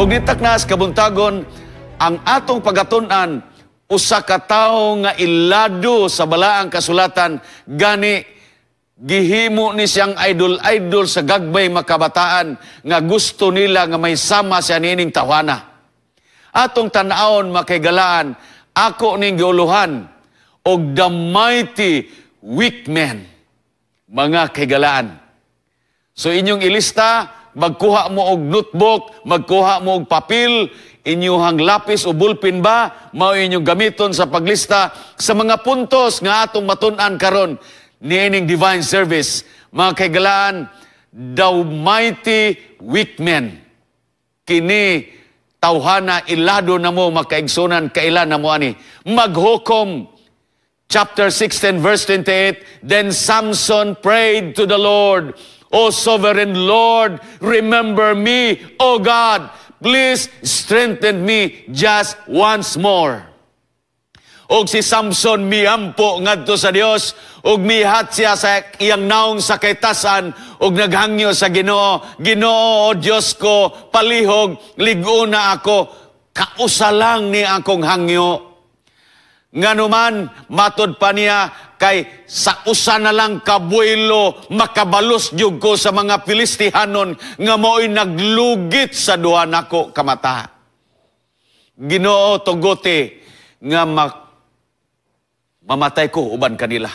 Ug nitaknas kabuntagon, ang atong pagatun-an, usa ka tawo nga ilado sa Balaang Kasulatan, gani gihimo ni siyang idol-idol sa gagbay makabataan nga gusto nila nga may sama siya niining tawhana. Atong tan-awon, makaigalaan, ako ning giuluhan og "The Mighty Weak Man", mga kaigalaan. So inyong ilista, magkuha mo og notebook, magkuha mo og papel, inyuhang lapis o bulpin ba, mao inyong gamiton sa paglista sa mga puntos nga atong matun-an karon niining divine service. Mga kaigalaan, "The Mighty Weak Man". Kini tawhana ilado na mo, makaigsunan, kailan na mo ani. Maghukom chapter 16 verse 28, "Then Samson prayed to the Lord, 'O sovereign Lord, remember me, O God. Please strengthen me just once more.'" Og si Samson miampo ngadto sa Dios ug mihat siya sa iyang naong sa kaytasan ug naghangyo sa Ginoo, "Ginoo, o Dios ko, palihog lig-ona ako, kausa lang ni akong hangyo." Nganuman, matod pa niya, kay sa usa na lang kabuelo makabalos jud ko sa mga Filistihanon nga mao'y naglugit sa duha nako ka mata. Ginoo, tuguti nga mamatay ko uban kanila.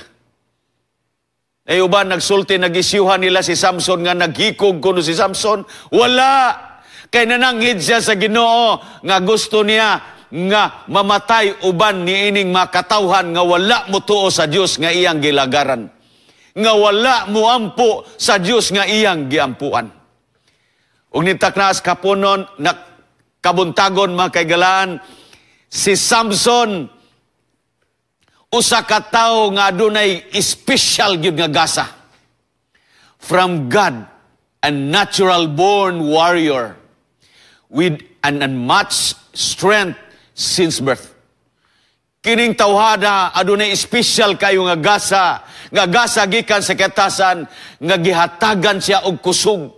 Ay uban nagsulti, nagisyuhan nila si Samson nga naghikog kuno si Samson. Wala! Kay nananghid siya sa Ginoo nga gusto niya nga mamatay uban niining makatawhan nga wala motuo sa Dios nga iyang gilagaran. Nga wala moampo sa Dios nga iyang giampuan. Ug nitaknas kapunon na kabuntagon, mga kaigalaan, si Samson usa ka tawo nga adunay special gyud nga gasa from God, a natural born warrior with an unmatched strength since birth. Kining tawhana adunay special kayo nga gasa gikan sa katasan nga gihatagan siya og kusog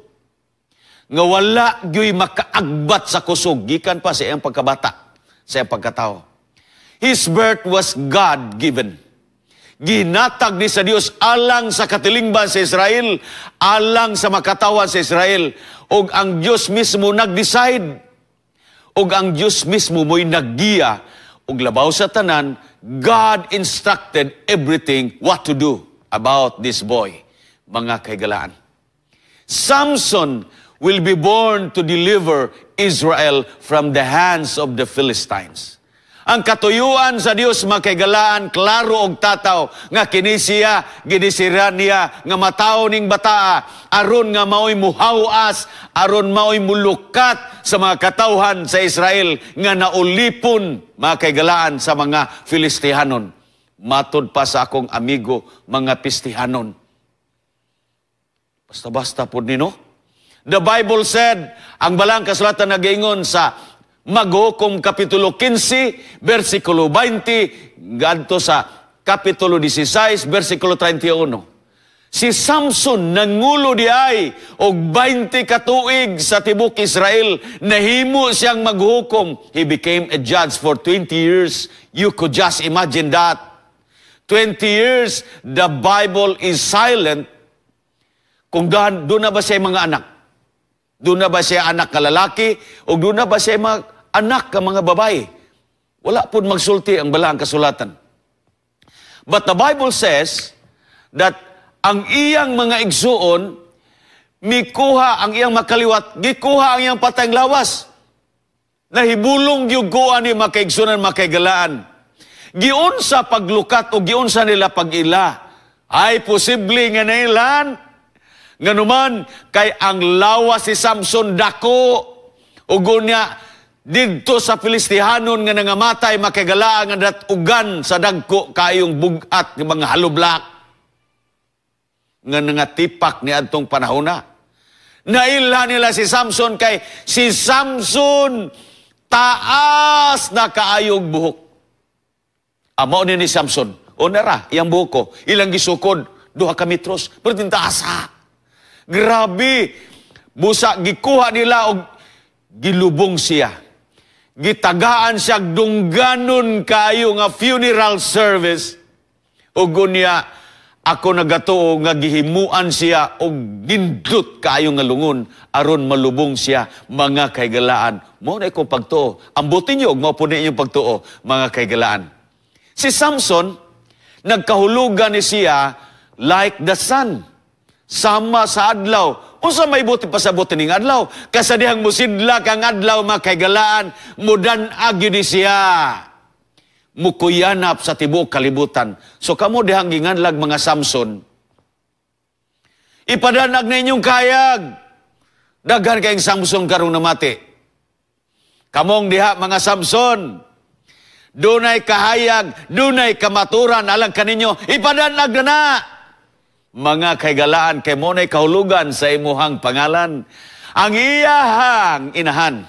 nga wala gyuy makaagbat sa kusog gikan pa sa iyang pagkabata, sa iyang pagkatao. His birth was God-given. Ginatag ni sa Dios alang sa katilingban sa Israel, alang sa makatawan sa Israel. Og ang Dios mismo nag-decide. Og ang Dios mismo mo'y naggiya. Og labaw sa tanan, God instructed everything what to do about this boy, mga kaigalaan. Samson will be born to deliver Israel from the hands of the Philistines. Ang katuyuan sa Dios, makaigalaan, klaro og tataw nga kini siya gidesiran niya nga matawo ning bataa aron nga maoy muhawas, aron maoy mulukat sa mga katawhan sa Israel nga naulipon, mga kaigalaan, sa mga Filistihanon. Matod pa sa akong amigo, mga Pistihanon. Basta-basta pod nino. The Bible said, ang Balang Kasulatan nagaingon sa Maghukom Kapitulo 15, versikulo 20, gadto sa Kapitulo 16, versikulo 31. Si Samson nangulo di ay og 20 katuig sa tibok Israel. Nahimo siyang maghukom. He became a judge for 20 years. You could just imagine that. 20 years, the Bible is silent kung doon na ba siya mga anak. Doon na ba siya anak ka lalaki o doon na ba siya mga anak ka mga babae. Wala po magsulti ang Balaang Kasulatan. But the Bible says that ang iyang mga igsuon, mikuha ang iyang makaliwat, gikuha ang iyang patayng lawas. Nahibulong gyud ko ani, makaigsunan, makaigalaan. Giunsa paglukat o giunsa nila pag-ila. Ay posible nga nailan. Nganuman kay ang lawas si Samson dako ug unya didto sa Filistihanon nga nangamatay, makaigalaan, nga datugan sa dagko kayong bugat nga mga haloblak nga nangatipak ni adtong panahona. Nailha nila si Samson kay si Samson taas na kaayog buhok. Amo ni Samson. O nara, iyang buhok ko. Ilang gisukod, 2 ka metros. Pero taas ha. Grabe. Busa, gikuha nila og Gilubong siya. Gitagaan siya dungganon kaayo nga funeral service. Ug unya, ako nagatuo nga gihimuan siya og nindot kaayo nga lungon aron malubong siya, mga kaigalaan. Mao na akong pagtuo. Ambutin niyo og mao pud inyong pagtuo, mga kaigalaan. Si Samson, nagkahulugan ni siya like the sun. Sama sa adlaw. Unsa may buti pasabot ning adlaw? Kasa dihang musidlak ang adlaw, mga kaigalaan, mudan-ag gyud ni siya. Mukuyanap sa tibuok kalibutan. So kamo dihang ginganlag mga Samson, ipadanag na inyong kayag. Daghan kayong Samson karong namati. Kamong diha mga Samson, dunay kahayag, dunay kamaturan alang kaninyo, ipadanag na na. Mga kaigalaan, kay mo na'y kahulugan sa imuhang pangalan. Ang iyahang inahan,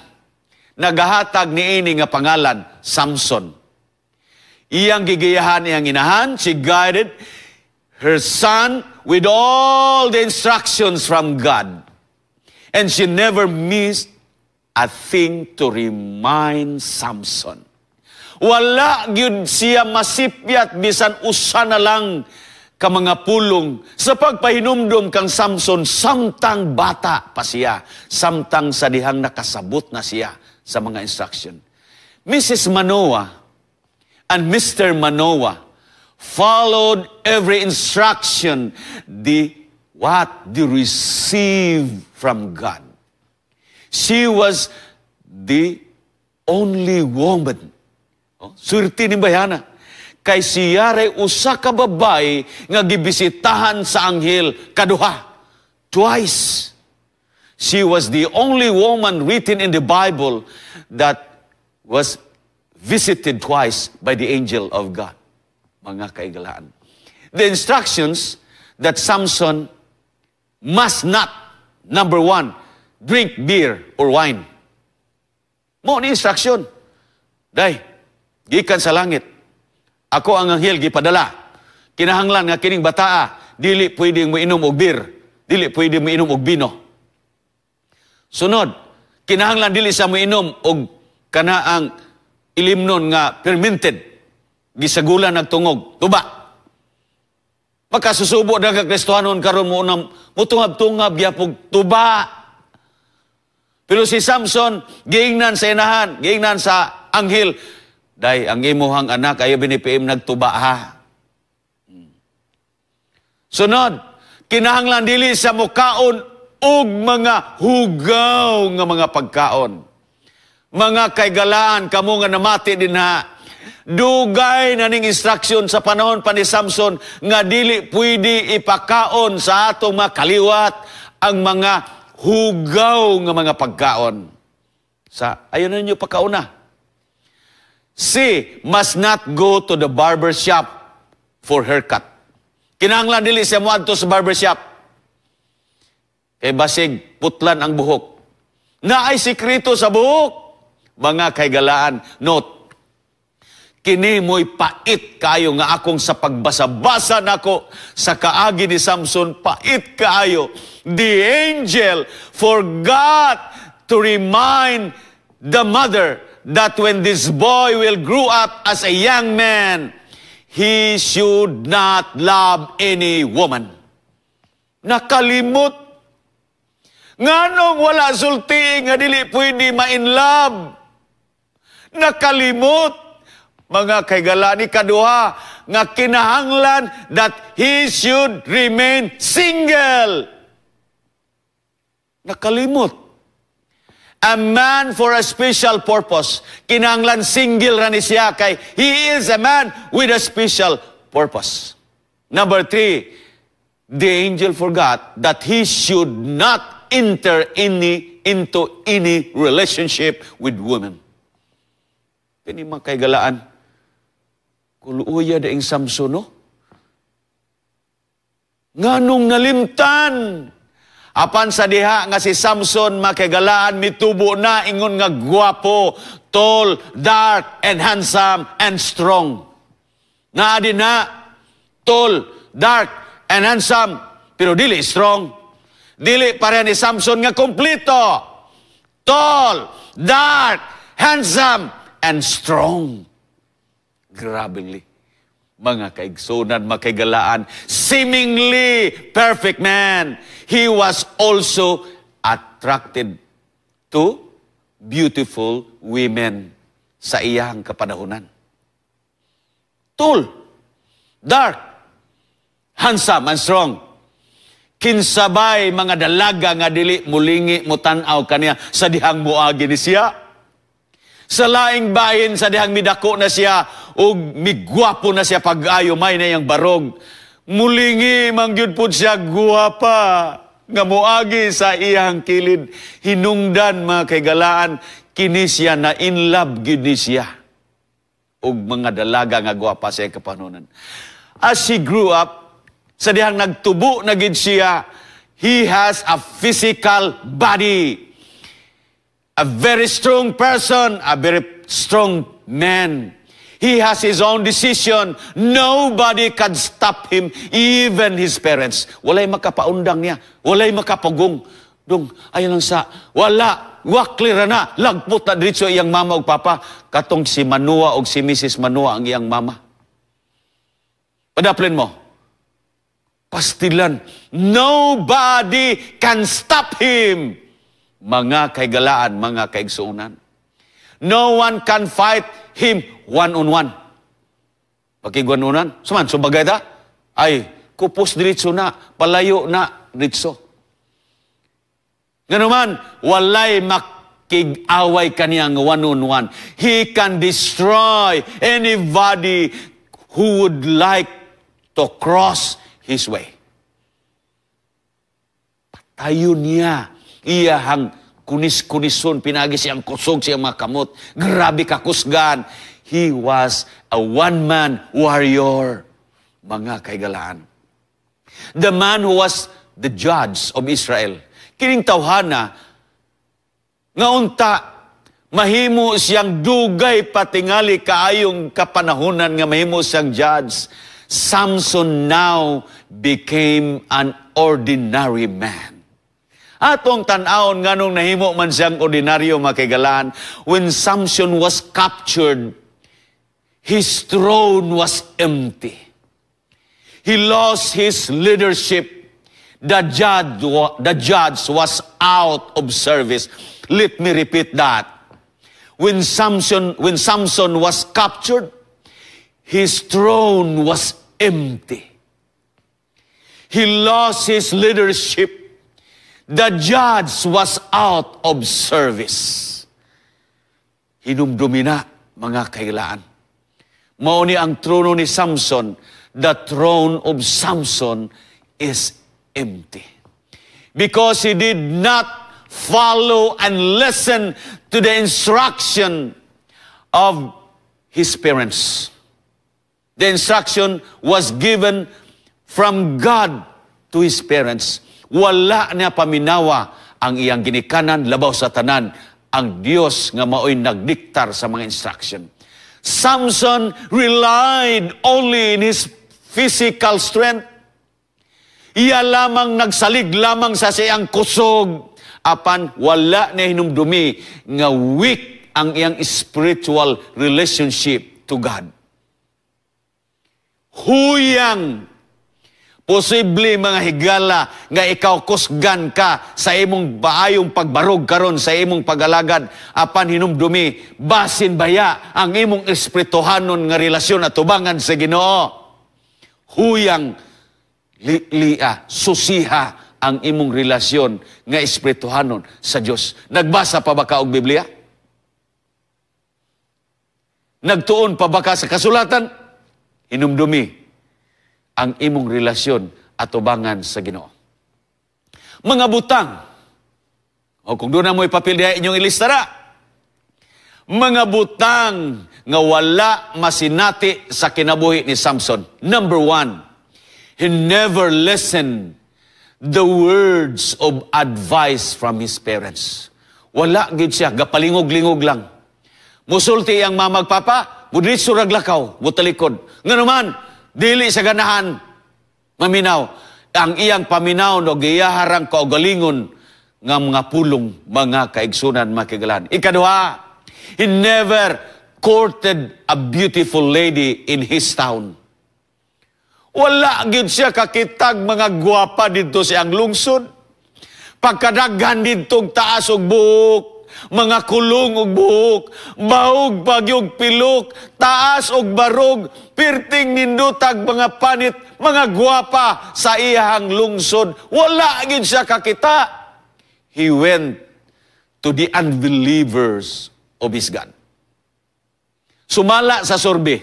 nagahatag niini nga pangalan, Samson. Iyang gigiyahan iyang inahan, she guided her son with all the instructions from God. And she never missed a thing to remind Samson. Wala gyud siya masipyat bisan usa na lang ka mga pulong sa pagpahinumdum kang Samson samtang bata pa siya, samtang sa dihang nakasabot na siya sa mga instruction. Mrs. Manoah and Mr. Manoah followed every instruction the what they received from God. She was the only woman. Oh, swerte ni bayana. Kay siya ray usa ka babae nga gibisitahan sa anghel kaduha. Twice. She was the only woman written in the Bible that was visited twice by the angel of God. Mga kaigalaan. The instructions that Samson must not, number one, drink beer or wine. Mao ni instruction. Day, gikan sa langit. Ako ang anghel gipadala. Kinahanglan nga kining bataa, dili pwedeng moinom og beer, dili pwede moinom og bino. Sunod, kinahanglan dili sa moinom og kanaang ilimnon nga fermented. Gisagulan nagtungog, tuba. Makasusubo na ka Kristohanon karon mo unang mutungab-tungab gyapog tuba. Pero si Samson, giingnan sa inahan, giingnan sa anghel, "Day, ang imuhang anak ayaw binipiim nagtuba ha." Sunod, kinahanglan dili sa mukaon og mga hugaw nga mga pagkaon. Mga kaigalaan, kamo nga namati din ha, dugay na ning instruction sa panahon pa ni Samson nga dili pwede ipakaon sa atong mga kaliwat ang mga hugaw nga mga pagkaon. Sa ayaw na ninyo pagkauna. She must not go to the barber shop for haircut. Kinahanglan dili siya moadto sa barber shop. Kay basig putlan ang buhok. Naay sikreto sa buhok. Mga kaigalaan, note, kini mo'y pait kayo nga akong sa pagbasa-basa nako sa kaagi ni Samson, pait kaayo. The angel forgot to remind the mother that when this boy will grow up as a young man, he should not love any woman. Nakalimot. Nganong wala sulti nga dili pwede ma-in love? Nakalimot. Mga kaigalani, kaduha nga kinahanglan that he should remain single. Nakalimot. A man for a special purpose. Kinahanglan single ra ni siya kay he is a man with a special purpose. Number three, the angel forgot that he should not enter into any relationship with women. Kini mga kaigalaan, kuluuya daing Samson, no? Nganong nalimtan? Apan sa diha nga si Samson, makaigalaan, mitubo na ingon nga gwapo, tall, dark, and handsome, and strong. Naa din na, tall, dark, and handsome, pero dili strong. Dili pareha ni Samson nga kompleto. Tall, dark, handsome, and strong. Grabe, mga kaigsunan, makaigalaan, seemingly perfect man. He was also attracted to beautiful women sa iyang kapanahunan. Tall, dark, handsome, and strong. Kinsabay mga dalaga nga dili mulingi mutan-aw kaniya sa dihang muagi ni siya? Sa laing bahin, sa dihang midako na siya ug migwapo na siya pag-ayo, may na iyang barog, mulingi mangyud pud siya guwapa nga moagi sa iyang kilid. Hinungdan, mga kaigalaan, kini siya na in love gyud ni siya og mga dalaga nga gwapa sa iyang kapanahunan. As he grew up, sa dihang nagtubo na gid siya, he has a physical body, a very strong person, a very strong man. He has his own decision. Nobody can stop him, even his parents. Walay makapaundang niya. Walay makapugong. "Dong, ayaw lang sa." Wala. Wakli ra na. Lagpot na diretso iyang mama ug papa. Katong si Manua og si Mrs. Manua ang iyang mama. Padaplin mo. Pastilan. Nobody can stop him, mga kaigalaan, mga kaigsuunan. No one can fight him one-on-one. Pakig one-on-one, suman, subagay ta? Ay, kupos diretso na, palayo na, diretso. Nganuman, walay makig-away kaniyang one-on-one. He can destroy anybody who would like to cross his way. Patayon niya iyahang kunis-kunison, pinagi siyang kusog siyang mga kamot. Grabe kakusgan. He was a one-man warrior, mga kaigalaan. The man who was the judge of Israel. Kining tawhana, nga unta, mahimo siyang dugay patingali kaayong kapanahunan nga mahimo siyang judge. Samson now became an ordinary man. Atong tan-awon nganong nahimo man siyang ordinaryo, makigalan. When Samson was captured, his throne was empty. He lost his leadership. The judge was out of service. Let me repeat that. When Samson was captured, his throne was empty. He lost his leadership. The judge was out of service. Hinumdumi na, mga kailaan. Mao ni ang trono ni Samson, the throne of Samson is empty. Because he did not follow and listen to the instruction of his parents. The instruction was given from God to his parents. Wala niya paminawa ang iyang ginikanan, labaw sa tanan ang Dios nga maoy nagdiktar sa mga instruction. Samson relied only in his physical strength. Iya lamang nagsalig lamang sa siyang kusog, apan wala niya hinumdumi nga weak ang iyang spiritual relationship to God. Huyang. Posible, mga higala, nga ikaw kusgan ka sa imong baayong pagbarog karon sa imong pagalagad, apan hinumdumi basin baya ang imong espirituhanon nga relasyon at tubangan sa Ginoo. Huyang, lia, susiha ang imong relasyon nga espirituhanon sa Dios. Nagbasa pa ba ka og Biblia? Nagtuon pa ba ka sa kasulatan? Hinumdumi ang imong relasyon at tubangan sa Ginoo. Mga butang. O kung doon na mo ipapil diha inyong ilistara. Mga butang nga wala masinati sa kinabuhi ni Samson. Number one, he never listened the words of advice from his parents. Wala gid siya, gapalingog-lingog lang. Musulti ang mama ug papa, mudiretso rag lakaw, mutalikod. Nga naman, dili sa ganahan maminaw. Ang iyang paminaw no giyaharang kaugalingon. nga mga pulong, mga kaigsunan, mga kagalan. Ikaduha, he never courted a beautiful lady in his town. Wala gyud siya kakitag mga gwapa didto sa iyang lungsod. Pagkadaghan didto taas og buhok, mga kulong og buhok, bahog pagyog pilok, taas og barog, pirting nindutag mga panit, mga gwapa sa iyang lungsod. Wala gyud siya kakita. He went to the unbelievers of his God. Sumala sa survey,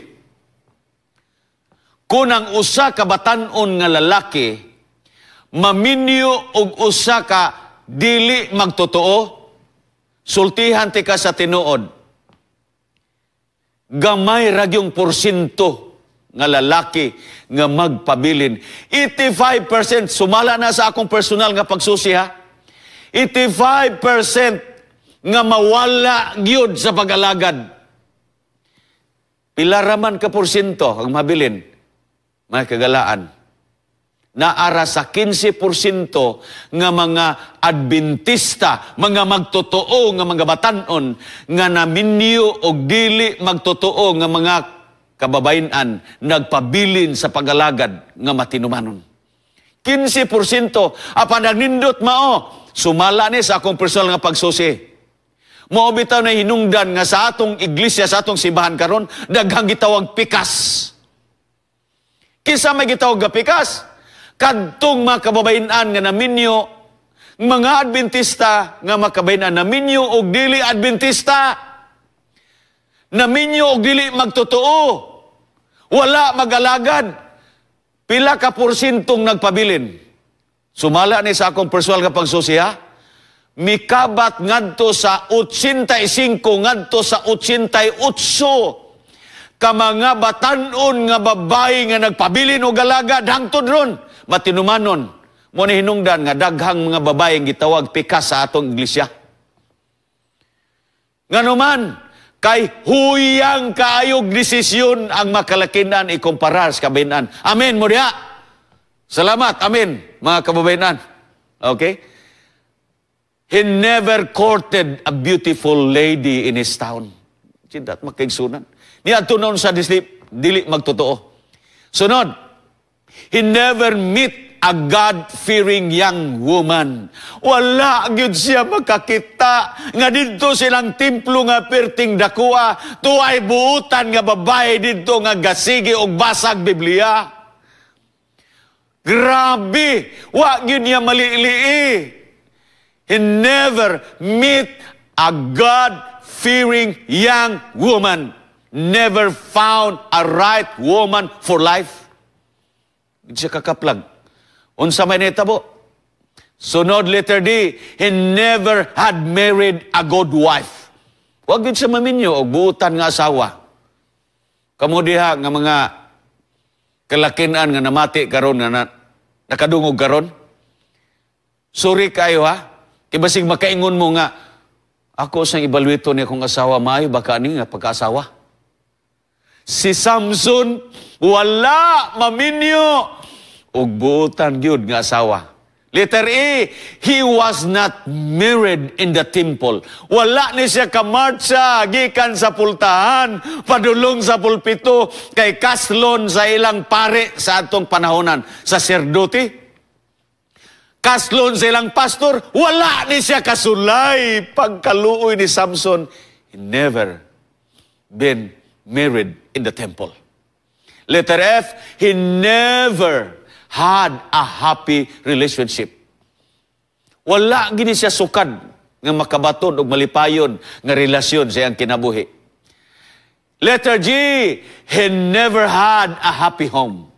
kung ang usa ka batan-on nga lalaki maminyo og usa ka dili magtotoo, sultihan tika sa tinuod, gamay ra gyung porsyento nga lalaki nga magpabilin. 85%, sumala na sa akong personal nga pagsusi ha, 85% nga mawala gyud sa pag-alagad. Pila raman ka porsyento ang mabilin, mga kagalaan? Naara sa 15% nga mga Adventista, mga magtotoo nga mga batanon, nga naminyo og dili magtotoo nga mga kababayen-an, nagpabilin sa pag-alagad nga matinumanon. 15%, apan nagnindot mao, sumala ni sa akong personal nga pagsusi. Mao bitaw na hinungdan nga sa atong iglesia, sa atong simbahan karon, daghang gitawag pikas. Kinsa may gitawag nga pikas? Kadtong mga kababayen-an nga naminyo, mga Adventista nga makababayen-an naminyo og dili Adventista, naminyo og dili magtotoo, wala mag-alagad. Pila ka porsyentong nagpabilin? Sumala ni sa akong personal nga pagsusi ha, mikabat ngadto sa 85 ngadto sa 88 ka mga batan-on nga babae nga nagpabilin og alagad hangtod ron matinumanon. Mo ni hinungdan nga daghang mga babae ang gitawag pikas sa atong iglesia. Nganuman, kay huyang kaayog desisyon ang makalakinan ikumparar sa kababayen-an. Amen mo diha. Salamat, amen, mga kababayan. Okay? He never courted a beautiful lady in his town. Sindat makaigsunan. Niadto noon sa dili, dili magtotoo. Sunod, he never meet a God-fearing young woman. Wala gyud siya makakita nga didto silang templo nga perting dakua, tuay buutan nga babae didto nga gasige og basag Biblia. Grabe, wa gyud niya malili. He never meet a God-fearing young woman. Never found a right woman for life. Di siya kakaplag. Unsa may nitabo? Sunod, letter D, he never had married a good wife. Wa gyud siya maminyo og buutan nga asawa. Kamo diha nga mga kalakinan nga namati karon nga nakadungog karon. Sorry kayo ha. Kay basig makaingon mo nga ako sang evaluate ni akong asawa, maayo ba ka ni nga pagkaasawa? Si Samson wala maminyo og buutan gyud nga asawa. Letter E, he was not married in the temple. Wala ni siya kamartsa gikan sa pultahan, padulong sa pulpito, kay kaslon sa ilang pare sa atong panahonan. Saserdote, kaslon sa ilang pastor, wala ni siya kasulay. Pagkaluoy ni Samson, he never been married in the temple. Letter F, he never had a happy relationship. Wala gini siya sukad nga makabaton og malipayon nga relasyon sa iyang kinabuhi. Letter G, he never had a happy home.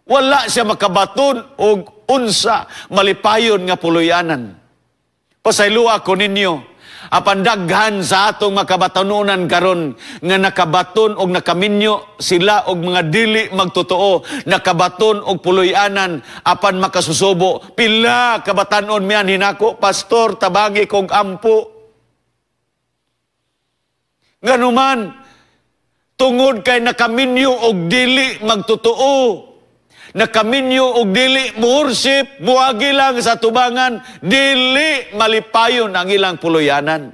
Wala siya makabaton og unsa malipayon nga puloy-anan. Pasayloa ko ninyo, apan daghan sa atong makabatanunan karon nga nakabaton og nakaminyo sila og mga dili magtotoo, nakabaton og puloy-anan apan makasusubo. Pila kabatanon miyan hinako, "Pastor, tabangi kog ampo." Nganuman, tungod kay nakaminyo og dili magtotoo, Nakaminyo og dili worship, muagi lang sa tubangan, dili malipayon ang ilang puluyanan.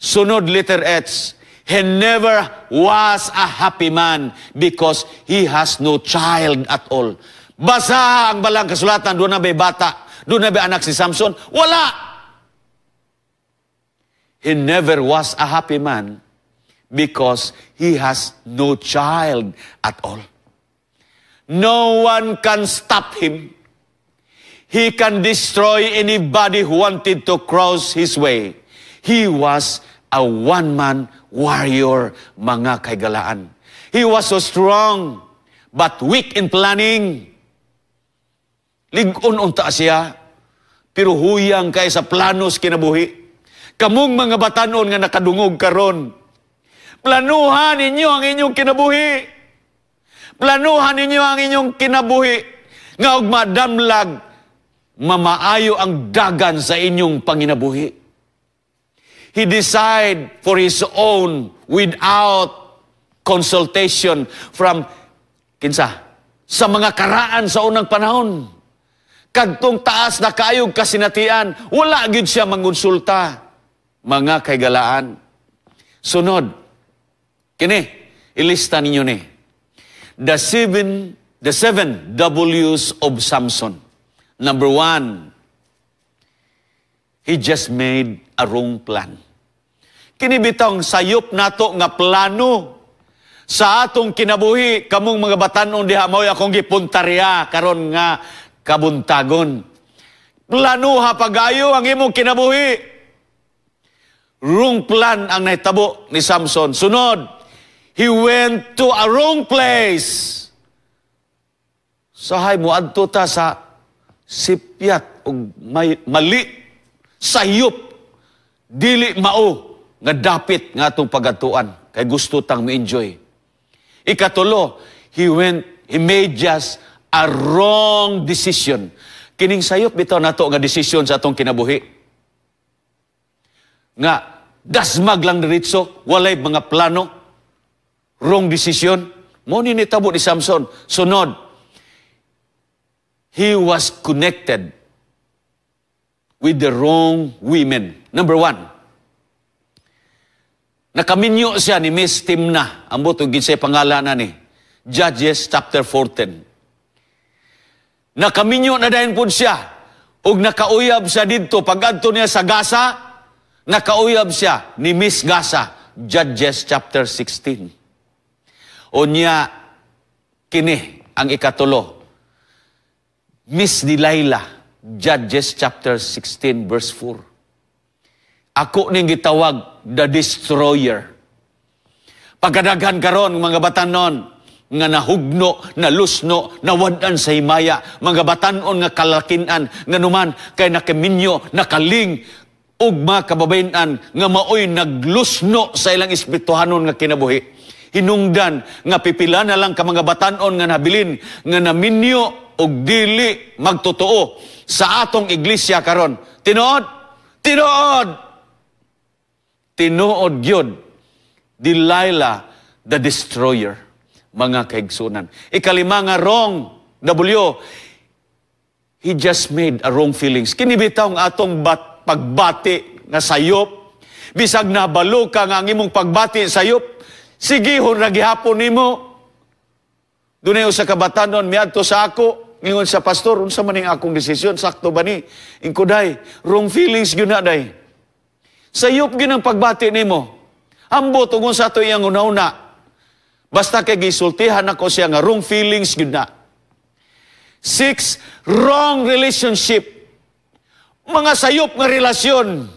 Sunod, letter H. He never was a happy man because he has no child at all. Basa ang Balaang Kasulatan, duna ba'y bata? Duna ba'y anak si Samson? Wala! He never was a happy man because he has no child at all. No one can stop him. He can destroy anybody who wanted to cross his way. He was a one-man warrior, mga kahigalaan. He was so strong, but weak in planning. Lig-on unta siya, pero huyang kay sa planos kinabuhi. Kamong mga batanon nga nakadungog karon, planuhan ninyo ang inyong kinabuhi. Planuhan ninyo ang inyong kinabuhi. Nga og madamlag, mamaayo ang dagan sa inyong panginabuhi. He decide for his own without consultation from kinsa? Sa mga karaan sa unang panahon. Kadtong taas na kaayog kasinatian, wala gyud siya mangonsulta. Mga kahigalaan. Sunod, kini, ilista ninyo ni. The seven W's of Samson. Number one, he just made a wrong plan. Kini bitong sayop nato nga plano sa atong kinabuhi, kamong mga batanon diha, mao akong gipuntarya karon nga kabuntagon. Planuha pagayo ang imong kinabuhi. Wrong plan ang nahitabo ni Samson. Sunod, he went to a wrong place. Sahay mo adto ta sa sipyat og may mali, sayop, dili mao nga dapit nga atong pagadtuan kay gusto tang mo-enjoy. Ikatulo, he made just a wrong decision. Kining sayop bitaw nato nga desisyon sa atong kinabuhi. Nga dasmag lang diretso, walay mga plano, wrong decision. Mao ni nitabo ni Samson. Sunod, he was connected with the wrong women. Number one, nakaminyo siya ni Miss Timna. Ambot og ginsay pangalan na ni. Judges chapter 14. Nakaminyo na dayon pud siya. Ug nakauyab siya didto. Pag-adto niya sa Gaza, nakauyab siya ni Miss Gaza. Judges chapter 16. Unya, kini ang ikatulo. Miss Delilah, Judges chapter 16 verse 4. Ako ning gitawag the destroyer. Pagkadaghan karon mga batanon nga nahugno, nalusno, nawad-an sa himaya, mga batanon nga kalakinan, nga numan kay nakaminyo, nakaling, ug mga kababayen-an nga maoy naglusno sa ilang espirituhanon nga kinabuhi. Hinungdan nga pipila na lang ka mga batanon nga nabilin nga naminyo og dili magtotoo sa atong iglesia karon. Tinuod? Tinuod! Tinuod gyud. Delilah the destroyer, mga kaigsunan. Ikalima nga wrong, W, he just made a wrong feelings. Kini bitaw ang atong pagbati nga sayop. Bisag nabalo ka nga ang imong pagbati sayop, sigihon ra gihapon nimo. Dunay usa ka batanon miadto sa ako, ngingon sa pastor, "Unsa man ning akong desisyon, sakto ba ni?" Ingko, "Day, wrong feelings gyud na, day. Sayop gyud ang pagbati nimo." Ambot ug unsa ato iyang una-una. Basta kay gisultihan ako siya nga wrong feelings gyud na. Six, wrong relationship. Mga sayop nga relasyon.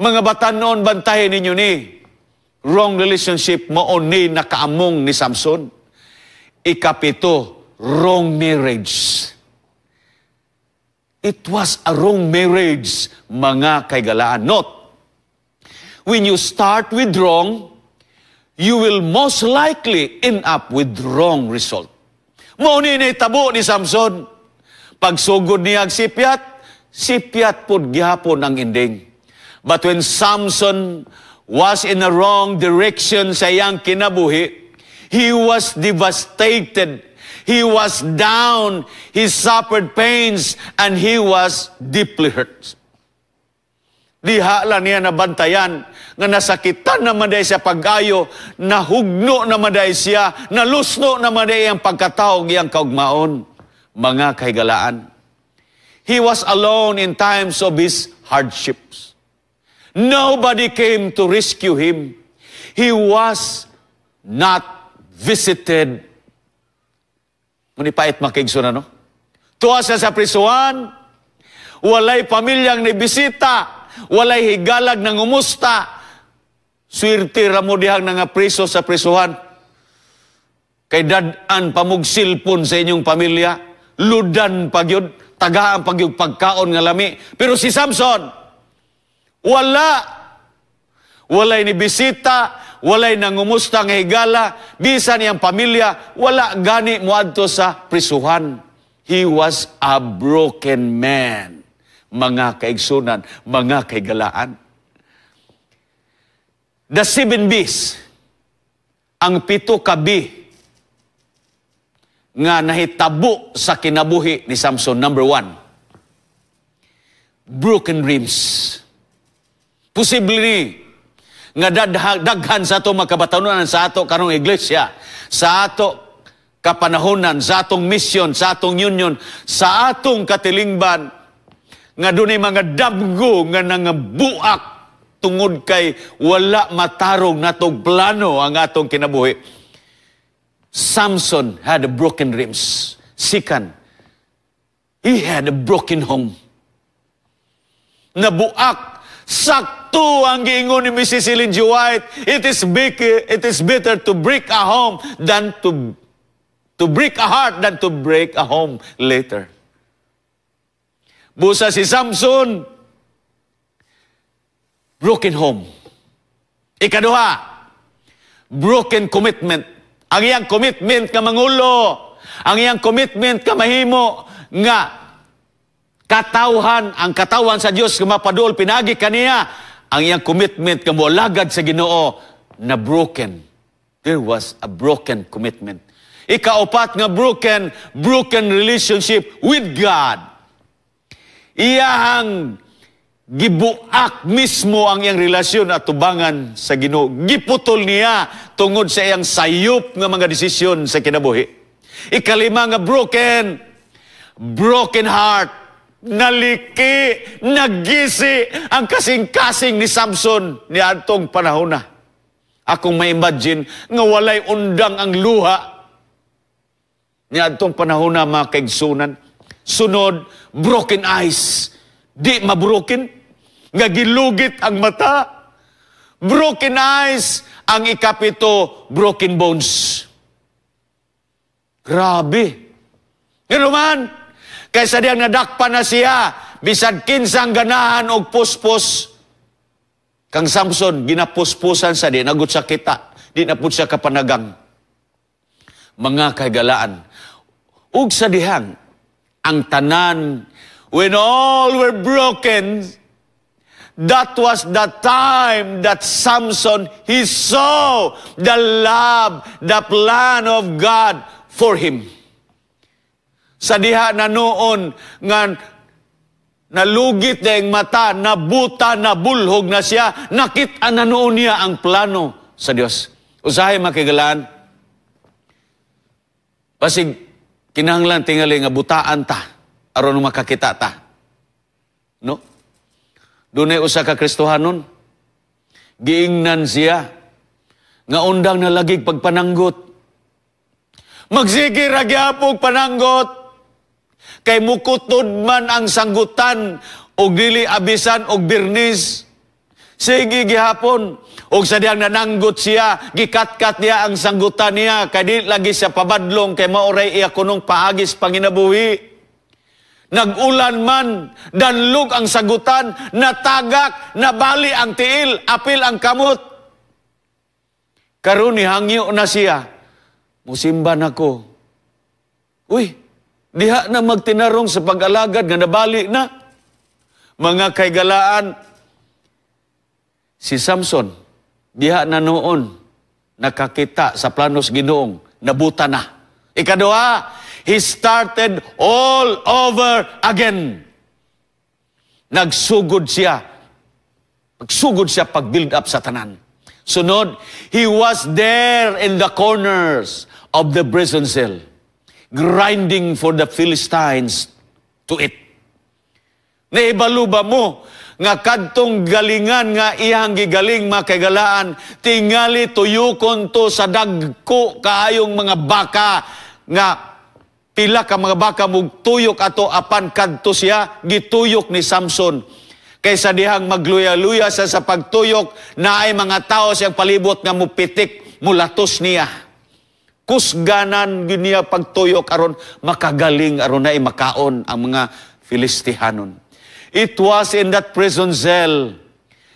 Mga batanon, bantahin ninyo ni. Wrong relationship mao ni nakaamong ni Samson. Ikapito, wrong marriage. It was a wrong marriage, mga kahigalaan. Note, when you start with wrong, you will most likely end up with wrong result. Mao ni nahitabo ni Samson. Pagsugod niya ang sipyat, sipyat pud gihapon ang ending. But when Samson was in the wrong direction sa iyang kinabuhi, He was devastated. He was down. He suffered pains and he was deeply hurt. Diha lang niya nabantayan nga nasakitan naman diay siya pag-ayo, nahugno naman diay siya, nalusno naman diay ang pagkatao iyang kaugmaon. Mga kahigalaan, he was alone in times of his hardships. Nobody came to rescue him. He was not visited. Muni pait, mga kaigsoon, no? Tuwa siya sa prisuhan, walay pamilyang nibisita, walay higalag nangumusta. Swerte ra mo dihang nga priso sa prisuhan. Kay dad-an pa mog cellphone sa inyong pamilya, ludan pagyud, tagaan pagyud pagkaon nga lami. Pero si Samson, wala. Walay ni bisita, walay nangumusta nga higala, bisan iyang pamilya, wala gani moadto sa prisuhan. He was a broken man. Mga kaigsunan, mga kahigalaan. The seven B's, ang pito ka B nga nahitabo sa kinabuhi ni Samson. Number 1, broken dreams. Posible ni nga daghan sa ato makabatanunan sa ato karong iglesia, sa ato kapanahonan, sa atong mission, sa atong union, sa atong katilingban, nga dunay mga damgo nga nangabuak tungod kay wala matarong natong plano ang atong kinabuhi. Samson had a broken dreams. Second, he had a broken home. Nabuak. Sakto ang giingon ni Mrs. Ellen G. White, it is better to break a home than to break a heart than to break a home later. Busa si Samson, broken home. Ikaduha, broken commitment. Ang iyang commitment nga mangulo, ang iyang commitment nga mahimo nga katawhan, ang katawhan sa Dios nga mapadul pinagi kaniya, ang iyang commitment nga moalagad sa Ginoo na broken. There was a broken commitment. Ikaupat nga broken, broken relationship with God. Iyahang gibuak mismo ang iyang relasyon at tubangan sa Ginoo. Giputol niya tungod sa iyang sayop nga mga desisyon sa kinabuhi. Ikalima nga broken, broken heart. Naliki, nagisi ang kasing-kasing ni Samson ni adtong panahon na. Akong ma-imagine nga walay undang ang luha ni adtong panahon na, mga kaigsunan. Sunod, broken eyes. Di mabroken, nga gilugit ang mata. Broken eyes, ang ikapito, broken bones. Grabe. Ngano man, kaysa diyang nadakpan na siya, bisan kinsang ganahan og puspos, kang Samson, ginapuspusan sa di, nagut sa kita, di na pud siya kapanagang. Mga kahigalaan, ug sa dihang, ang tanan, when all were broken, that was the time that Samson, he saw the love, the plan of God for him. Sa diha na noon nga nalugit na yung mata, nabuta, nabulhog na siya, nakita na noon niya ang plano sa Diyos. Usahay, mga kahigalaan, basig kinahanglan tingali nga butaan ta aron makakita ta. No? Dunay usa ka Kristohanon. Giingnan siya nga undang na lagig pagpananggot. Magsige ra gyapon pananggot. Kay mukutod man ang sanggutan og dili abisan og birnis. Sige gihapon. Og sa diyang nananggot siya, gikatkat niya ang sanggutan niya, kay di lagi siya pabadlong, kay maoray iya kunong paagis panginabuhi. Nag-ulan man, danlog ang sagutan, natagak, nabali ang tiil, apil ang kamot. Karon ni hangyo na siya, musimba na ko. Uy, diha na magtinarong sa pag-alagad nga nabali na. Mga kaigalaan, si Samson, diha na noon, Nakakita sa planos Ginoong nabuta na. Ikaduha, he started all over again. Nagsugod siya. Pagsugod siya pag-build up sa tanan. Sunod, he was there in the corners of the prison cell, grinding for the Philistines to eat. Naibalo ba mo nga kadtong galingan nga iyang gigaling, mga kaigalaan, tingali tuyukon to sa dagko kaayong mga baka, nga pila ka mga baka mugtuyok ato, apan kadto siya gituyok ni Samson? Kaysa dihang magluya-luya sa pagtuyok, naay mga tao siyang palibot nga mupitik, mulatos niya. Kusganan gyud niya pagtuyok aron makagaling, aron naay makaon ang mga Filistihanon. It was in that prison cell,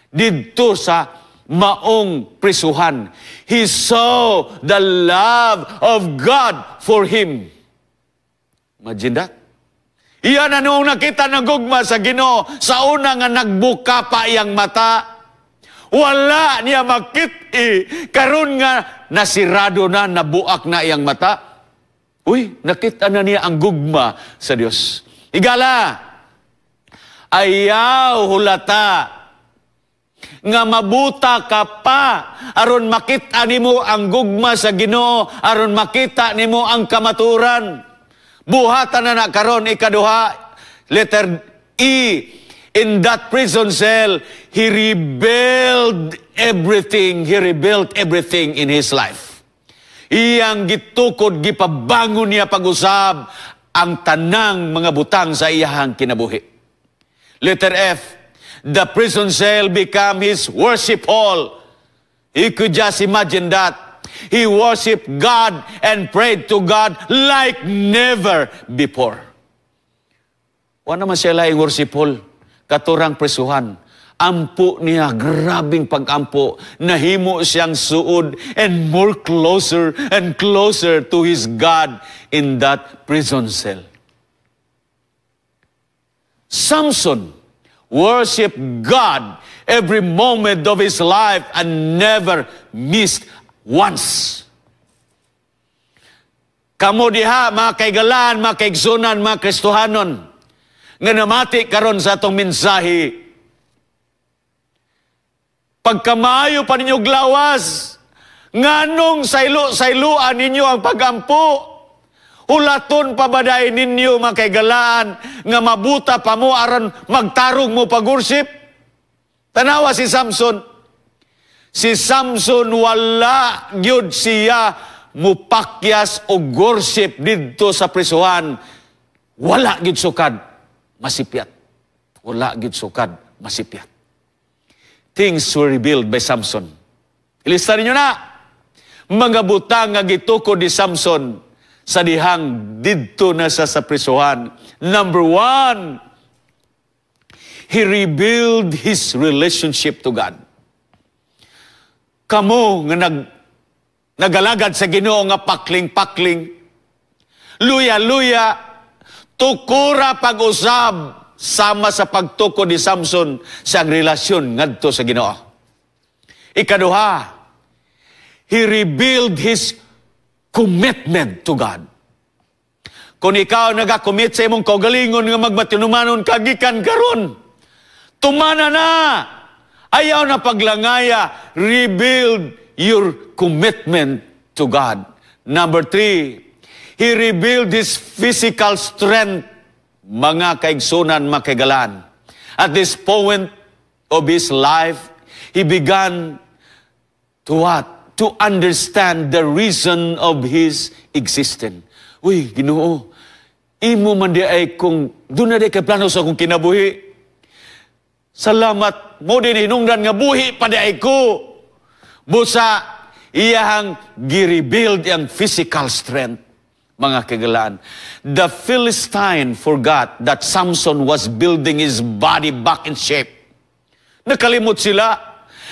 didto sa maong prisuhan, he saw the love of God for him. Imagine that. Iyan na noong nakita ng gugma sa Ginoo sa una nga nagbuka pa iyang mata. Wala niya makit-i. Karon nga nasirado na, nabuak na iyang mata. Uy, nakita na niya ang gugma sa Dios. Igala, ayaw hulata nga mabuta ka pa aron makita nimo ang gugma sa Ginoo, aron makita nimo ang kamaturan. Buhatan na na karon. Ikaduha, letter E, in that prison cell, he rebuilt everything. He rebuilt everything in his life. Iyang gitukod, gipabangon niya pag-usab ang tanang mga butang sa iyahang kinabuhi. Letter F, the prison cell became his worship hall. You could just imagine that. He worshiped God and prayed to God like never before. Wala naman siya laing worship hall. Katurang presuhan. Ampo niya, grabing pag-ampo. Nahimo siyang suod and more closer and closer to his God in that prison cell. Samson worshiped God every moment of his life and never missed once. Kamo diha, mga kaigalaan, mga kaigsunan, mga Kristohanon, nga namati karon sa atong mensahe, pagkamayo pa ninyo glawas, nganong saylo-sayloan ninyo ang pagampo? Hulaton pa ba ninyo, mga kaigalaan, nga mabuta pa mo aron magtarong mo pag-worship? Tanawa si Samson. Si Samson, wala gyud siya mupakyas og worship didto sa prisuhan. Wala gyud sukad masipyat. Wala gyud sukad masipyat. Things were revealed by Samson. Ilista ninyo na. Mga butang nga gitukod ni Samson sa dihang didto na siya sa prisuhan. Number one, he rebuilt his relationship to God. Kamo nga nagalagad sa Ginoo nga pakling-pakling, luya-luya, tukura pag-usab sama sa pagtukod ni Samson sa relasyon ngadto sa Ginoo. Ikaduha, he rebuilt his commitment to God. Kung ikaw nagacommit sa imong kaugalingon nga magmatinumanon kagikan karon, tumana na! Ayaw na paglangaya, rebuild your commitment to God. Number three, he rebuilt his physical strength, mga kaigsunan, mga kaigalaan. At this point of his life, he began to what? To understand the reason of his existence. Uy, Ginoo, imo man diay kung duna diay kay plano sa akong kinabuhi. Salamat mo din hinungdan nga buhi pa diay ko. Busa iyahang gi-rebuild ang physical strength, mga kagalaan. The Philistine forgot that Samson was building his body back in shape. Nakalimot sila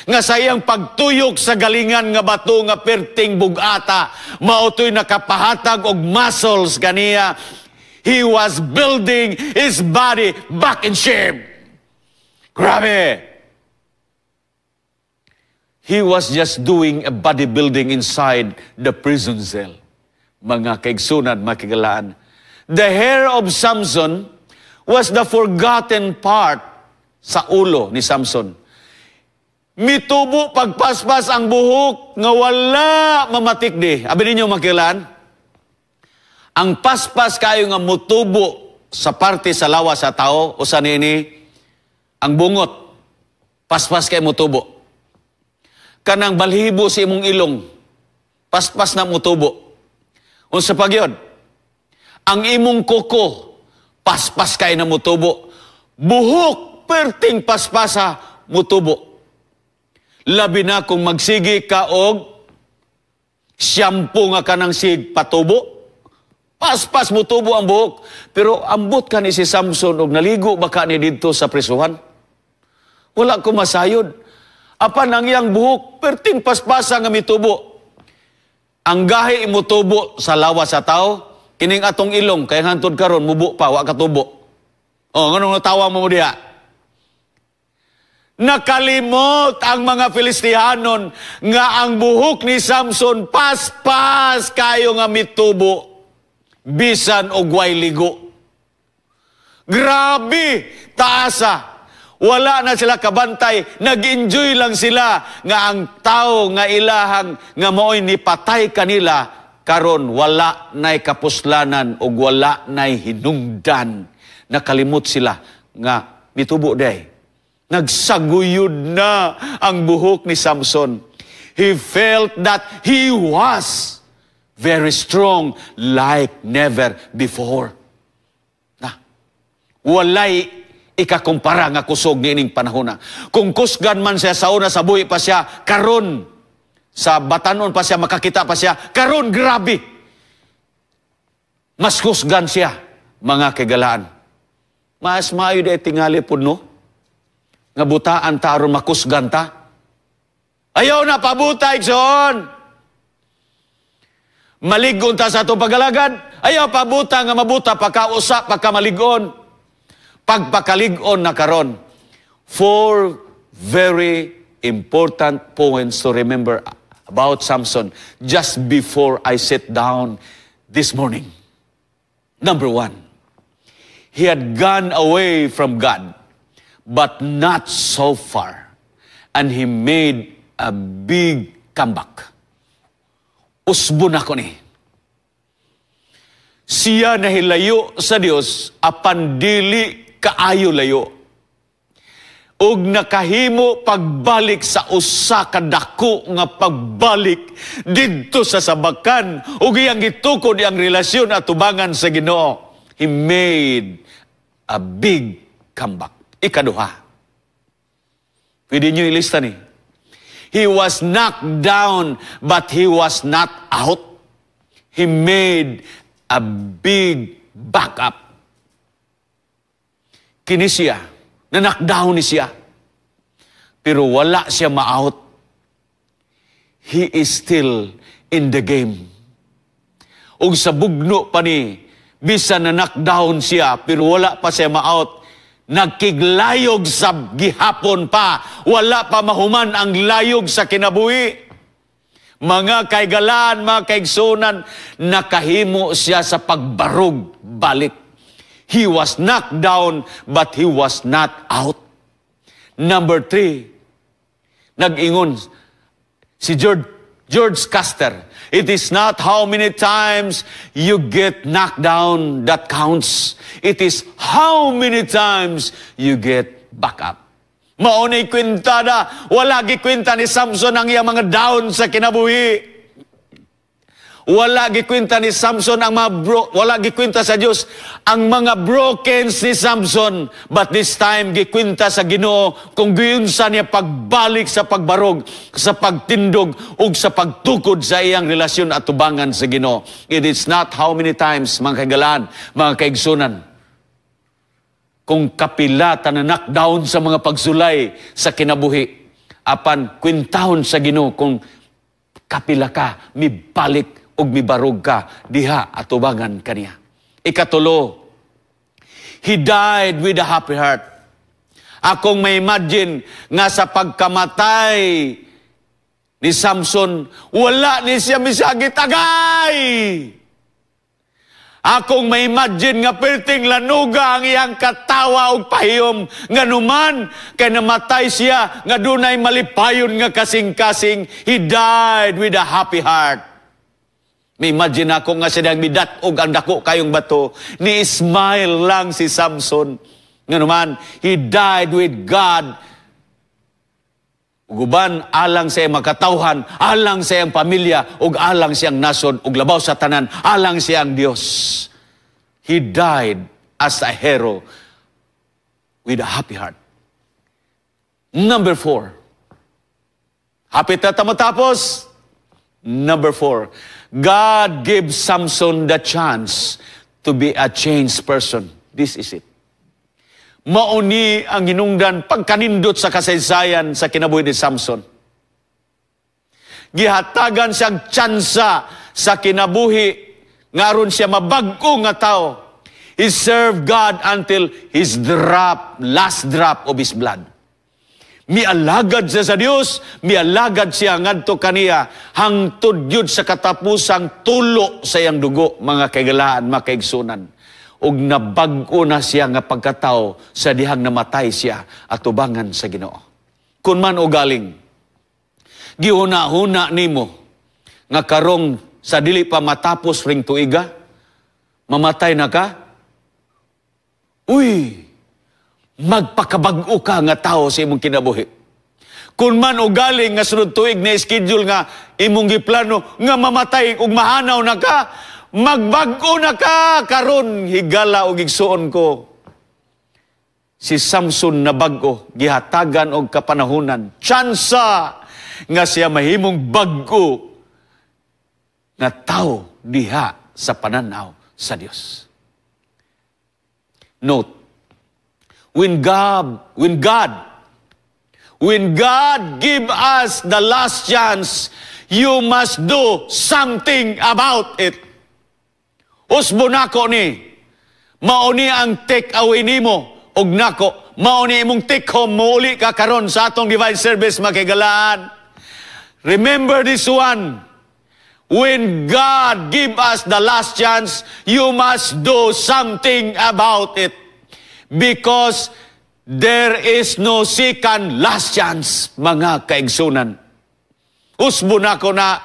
nga sa iyang pagtuyok sa galingan nga bato nga perting bugata, mao to'y nakapahatag og muscles kaniya. He was building his body back in shape. Grabe! He was just doing a bodybuilding inside the prison cell. Mga kaigsunan, makigalaan. The hair of Samson was the forgotten part sa ulo ni Samson. Mitubo pagpaspas ang buhok nga wala mamatik di. Abi ninyo, makilaan? Ang paspas kayo nga mutubo sa parte sa lawas sa tao, usa niini ang bungot. Paspas kay mutubo. Kanang balhibo sa imong ilong, paspas na mutubo. Unsa pa gyud? Ang imong kuko, paspas kay na mutubo. Buhok, perting paspasa mutubo. Labi na kung magsigi ka og shampoo nga kanang sig patubo. Paspas mutubo ang buhok. Pero ambot ka ni si Samson og naligo ba ka ni didto sa prisuhan? Wala ko masayod. Apan ang iyang buhok, perting paspasa nga mitubo. Ang gahi imutubo sa lawas sa tao, kining atong ilong, kay hantod karon mubo pa, wa katubo. Oh, nganong natawa mo mo diha? Nakalimot ang mga Filistihanon nga ang buhok ni Samson paspas kayo nga mitubo bisan og way ligo. Grabe, taasa. Wala na sila kabantay, nag-enjoy lang sila nga ang tao nga ilahang nga mao'y nipatay kanila karon wala na'y kapuslanan ug wala na'y hinungdan. Nakalimot sila nga mitubo day. Nagsaguyod na ang buhok ni Samson. He felt that he was very strong like never before. Na, walay ikakumpara nga kusog niining panahon na. Kung kusgan man siya sa una sa buhi pa siya, karon sa batanon pa siya, makakita pa siya, karon grabe. Mas kusgan siya, mga kagalaan. Mas maayo di tingali pud, no? Nga butaan ta aron makusgan ta. Ayaw na pabuta, igsoon. Maligon ta sa atong pagalagad. Ayaw pabuta nga mabuta pagkausa pagkamaligon. Pagpakalig-on na karon. Four very important points to remember about Samson just before I sit down this morning. Number one, he had gone away from God, but not so far. And he made a big comeback. Usbo na ko ni. Siya nahilayo sa Dios apan dili kaayo layo. Ug nakahimo pagbalik sa usa ka dako nga pagbalik didto sa sabakan ug iyang gitukod ang relasyon at tubangan sa Ginoo. He made a big comeback. Ikaduha. Pwede niyo ilista ni. He was knocked down, but he was not out. He made a big backup. Kini siya, na-knockdown ni siya. Pero wala siya ma-out. He is still in the game. Ug sa bugno pa ni, bisan na knockdown siya, pero wala pa siya ma-out. Nagkiglayog sa gihapon pa, wala pa mahuman ang layog sa kinabuhi. Mga kaigalaan, mga kaigsunan, nakahimo siya sa pagbarog balik. He was knocked down, but he was not out. Number three, nag-ingon si George Custer, "It is not how many times you get knocked down that counts. It is how many times you get back up." Maunay kwenta na, wala gikwenta ni Samson ang iyang mga down sa kinabuhi. Wala gikwenta ni Samson ang mga bro, wala gikwenta sa Dios ang mga brokens ni Samson. But this time gikwenta sa Ginoo kung giunsa niya pagbalik sa pagbarog, sa pagtindog ug sa pagtukod sa iyang relasyon at tubangan sa Ginoo. It is not how many times, mga kagalaan, mga kaigsunan, kung kapila ta na knockdown sa mga pagsulay sa kinabuhi, apan kwentahon sa Ginoo kung kapila ka mibalik ug mibarog ka diha atubangan kaniya. Ikatulo, he died with a happy heart. Akong may imagine nga sa pagkamatay Ni Samson, wala ni siya misagit, "Agay!" Akong ma-imagine nga perting lanuga ang iyang katawa og pahiyom, nganuman kay namatay siya nga dunay malipayon nga kasing-kasing. He died with a happy heart. Ma-imagine ako nga siya midat-og ang dako kayong bato, ni smile lang si Samson. Nganuman, he died with God. Ug uban alang sa iyang makatawhan, alang sa iyang pamilya, ug alang sa iyang nasod, ug labaw sa tanan, alang sa iyang Dios. He died as a hero with a happy heart. Number 4. Hapit na ta matapos. Number 4. God gives Samson the chance to be a changed person. This is it. Mao ni ang hinungdan pagkanindot sa kasaysayan sa kinabuhi ni Samson. Gihatagan siyang tsansa sa kinabuhi nga aron siya mabag-o nga tao. He served God until his drop, last drop of his blood. Mialagad siya sa Dios, mialagad siya ngadto kaniya hangtod gyud sa katapusang tulo sa iyang dugo, mga kaigalaan, mga kaigsunan. Ug nabag-o na siya nga pagkatao sa dihang namatay siya atubangan sa Ginoo. Kun man o galing, gihuna-huna nimo nga karong sa dili pa matapos ring tuiga, mamatay na ka, uy, magpakabag-o ka nga tao sa imong kinabuhi. Kung man o galing nga sunod tuig na schedule nga imong giplano nga mamatay ug mahanaw na ka, magbag-o na ka karon, higala og igsuon ko. Si Samson na bag-o, gihatagan og kapanahunan, tsansa nga siya mahimong bag-o nga tao diha sa pananaw sa Dios. Note, when God give us the last chance, you must do something about it. Usbo nako ni, mao ni ang take away nimo og nako, mao ni imong take home, mouli ka karon sa atong divine service, makigalaan. Remember this one. When God give us the last chance, you must do something about it. Because there is no second last chance, mga kaigsunan. Usbo nako na,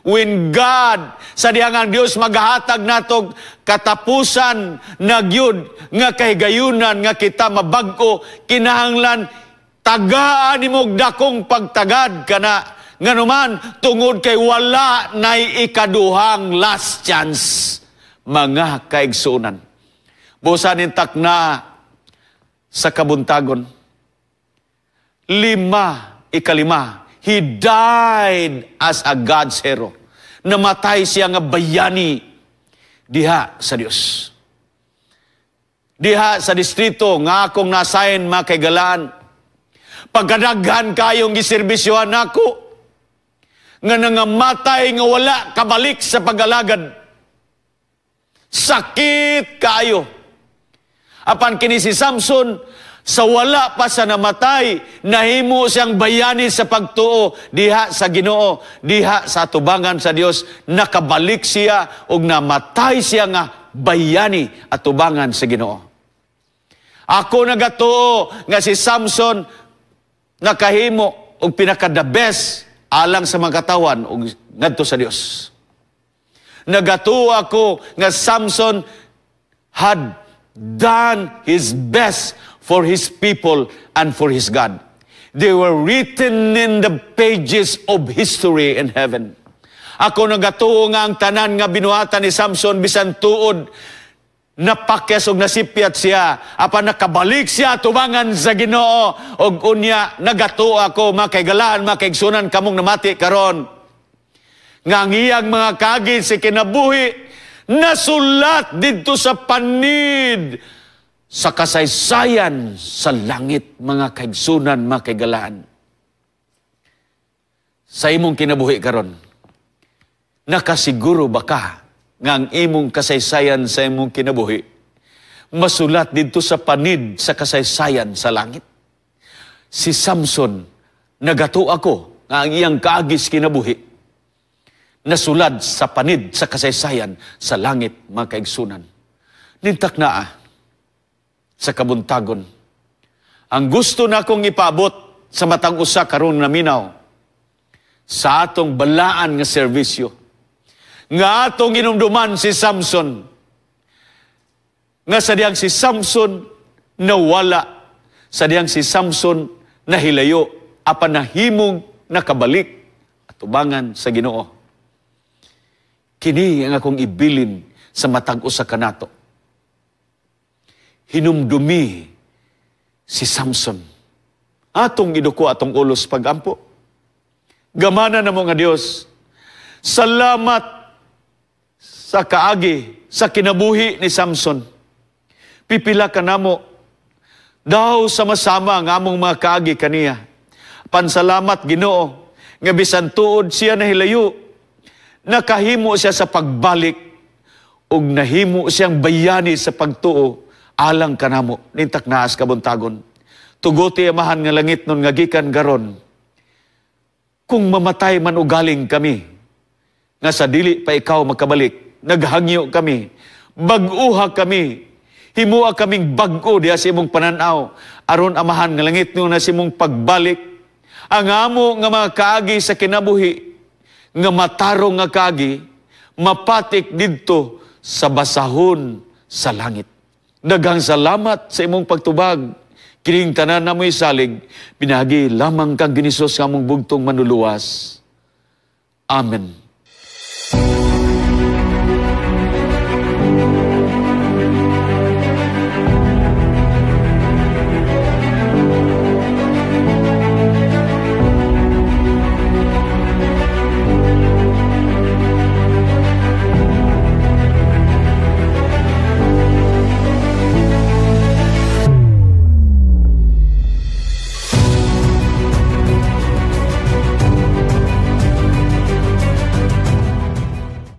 when God, sa dihang ang Dios maghatag natog katapusan na gyud nga kahigayunan nga kita mabag-o, kinahanglan tagaan nimo dakong pagtagad kana, nganuman tungod kay wala nay ikaduhang last chance, mga kaigsunan. Busa ning takna sa kabuntagon. Lima, ikalima, he died as a God's hero. Namatay siya nga bayani diha sa Dios. Diha sa distrito nga akong nasayin, mga kaigalaan, pagkadaghan kayong giserbisyohan nako, nga nangamatay nga wala kabalik sa pag-alagad. Sakit kaayo. Apan kini si Samson, sa wala pa sa namatay, nahimo siyang bayani sa pagtuo diha sa Ginoo, diha sa atubangan sa Dios, nakabalik siya ug namatay siya nga bayani atubangan sa Ginoo. Ako nagatuo nga si Samson nakahimo og pinaka the best alang sa mga katawan ug ngadto sa Dios. Nagatuo ako nga Samson had done his best for his people and for his God. They were written in the pages of history in heaven. Ako nagatuo nga ang tanan nga binuhatan ni Samson, bisan tuod napakyas og nasipyat siya, apan nakabalik siya tubangan sa Ginoo. Og unya nagatuo ako, mga kaigalaan, mga kaigsunan, kamong namati karon, nga ang iyang mga kagid sa kinabuhi nasulat didto sa panid sa kasaysayan sa langit, mga kaigsunan, mga kaigalaan. Sa imong kinabuhi karon, nakasiguro ba ka nga ang imong kasaysayan sa imong kinabuhi masulat didto sa panid sa kasaysayan sa langit? Si Samson, nagatuo ako nga ang iyang kaagis kinabuhi nasulad sa panid sa kasaysayan sa langit, mga kaigsunan. Nintak naa sa kabuntagon. Ang gusto na akong ipaabot sa matang usa karon naminaw sa atong balaan nga serbisyo, nga atong inumduman si Samson, nga sa diyang si Samson nawala, sa diyang si Samson nahilayo, apan nahimong nakabalik atubangan sa Ginoo. Kini ang akong ibilin sa matag usa kanato. Hinumdumi si Samson. Atong iduko atong ulos pagampo. Gamana namo nga Dios. Salamat sa kaagi sa kinabuhi ni Samson. Pipila ka namo daw sama-sama ang among mga kaagi kaniya. Pansalamat, Ginoo, nga bisan tuod siya nahilayo, nakahimo siya sa pagbalik ug nahimo siyang bayani sa pagtuo alang kanamo. Nintak naas kabuntagon. Tuguti, Amahan nga langit nun nga gikan garon, kung mamatay man ugaling kami, nga sa dili pa ikaw makabalik, naghangyo kami, bag-uha kami, himua kaming bag-o diha sa imong pananaw, aron, Amahan nga langit nun, na sa imong pagbalik, ang amo nga mga kaagi sa kinabuhi, nga matarong nga kaagi, mapatik didto sa basahon sa langit. Daghang salamat sa imong pagtubag. Kining tanan namoy salig, pinaagi lamang kang Ginisos nga among bugtong manluluwas. Amen.